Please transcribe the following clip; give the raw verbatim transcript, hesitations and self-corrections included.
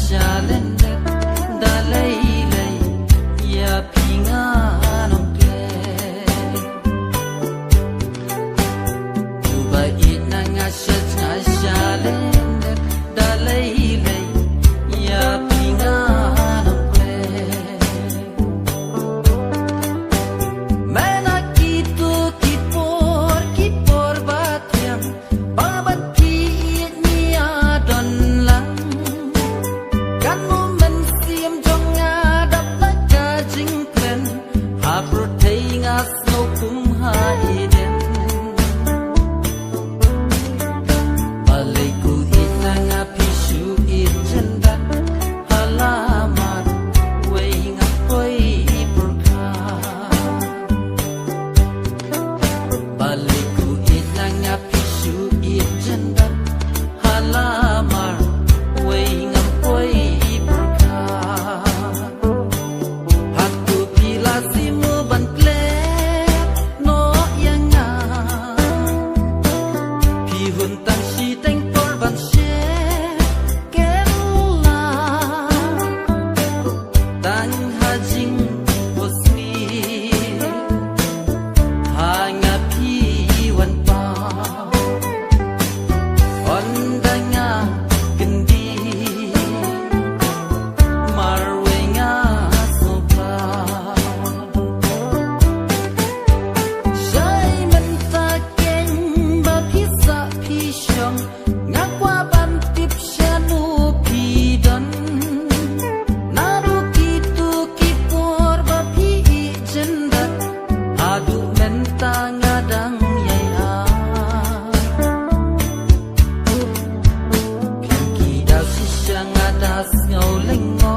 Shalyndet da lei lei ïa phi nga nongkhleh. Uba ïeit na nga sha nga shalyndet da lei lei ïa phi nga nongkhleh. Mynta kito ki por ki por ba thiang ba ban phi ïeit ïa don lang. Kan u mynsiem jong nga dap na ka jingkren ha pyrthei nga sngewkhum ha Eden. Balei ku ïeit na nga phi shu ïeit jyndat ha la marwei ngam poi pyrkhat. Balei ku ïeit na nga phi shu ïeit jyndat ha la marwei ngam poi pyrkhat. Hato phi la siew mo ban khleh noh ïa nga? Phi hun tang shiteng por ban share kem la. Tang ha jingpynsngew ha nga phi wan pau. Ynda nga kyndit marwei nga sngewpau. Shai mynta keiñ ba phi sah phi shong, nga kwah ban tip shano phi don. Naduh kito ki por ba phi ïeit jyndat haduh mynta nga dang ïai ap. Phi ki daw shisha nga da sngew lyngngoh.